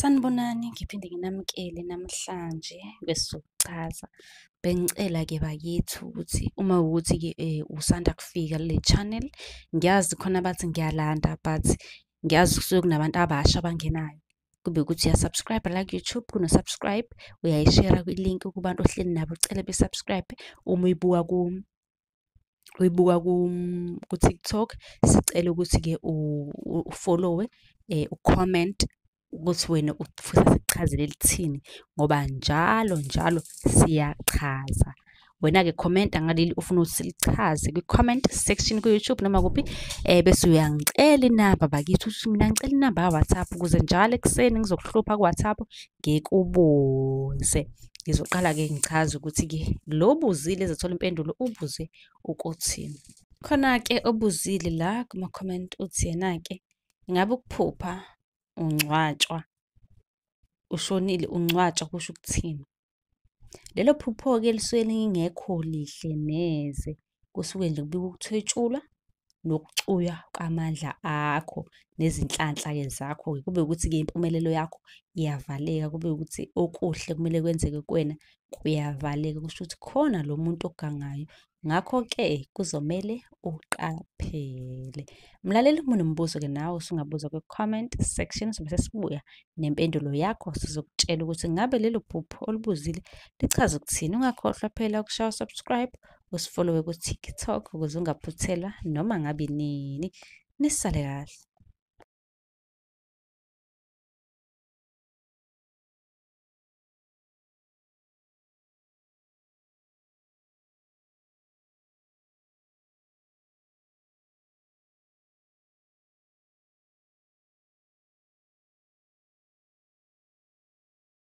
Sanibonani, ngiphinde nginamukele namhlanje kwesizochaza. Bengicela-ke bakithi ukuthi uma kuwukuthi-ke usanda kufika kule channel, ngiyazi khona abathi ngiyalanda but ngiyazi kusuke kunabantu abasha abangenayo. Kube ukuthi uya-subscribe la ku-YouTube, kuno-subscribe, uyayishera kwi-link kubantu ohleli nabo, ucele be-subscribe. Uma uyibuka uyibuka ku-TikTok, sicela ukuthi-ke u-follow-we, u-comment ukuthi wena ufisa sikuchazele lithini ngoba njalo njalo siyachaza. Wena-ke khomenta ngaleli ofuna ukuthi silichaze kwi-comment section ku-YouTube noma kuphi, bese uyangicela inamba bakithi, uthi mina ngicela inamba ka-WhatsApp ukuze njalo ekuseni ngizokuhlupha ku-WhatsApp ngikubuze. Ngizoqala-ke ngichaze ukuthi-ke lo obuzile ezothola impendulo ubuze ukuthini. Khona-ke obuzile la kuma-comment uthi yena-ke, ingabe ukuphupha ungcwatshwa, ushonile ungcwatshwa kusho ukuthini? Lelo phupho-ke lisuke lingekho lihle neze, kusuke nje kubikwa ukuthwetshulwa nokucuywa kwamandla akho nezinhlanhla-ke zakho-ke. Kube ukuthi-ke impumelelo yakho iyavaleka, kube ukuthi okuhle kumele kwenzeke kuwena kuyavaleka, kusho ukuthi khona lo muntu ogangayo. Ngakho-ke kuzomele uqaphele. Mlaleli, uma unombuzo-ke nawe usungabuza kwi-comment section, sobe sesibuya nempendulo yakho, sizokutshela ukuthi ngabe lelo phupho olibuzile lichaza ukuthini. Ungakhohlwa phela ukushaya subscribe, usi-follow-we ku-TikTok ukuze ungaphuthelwa noma ngabe nini. Nisale kahle.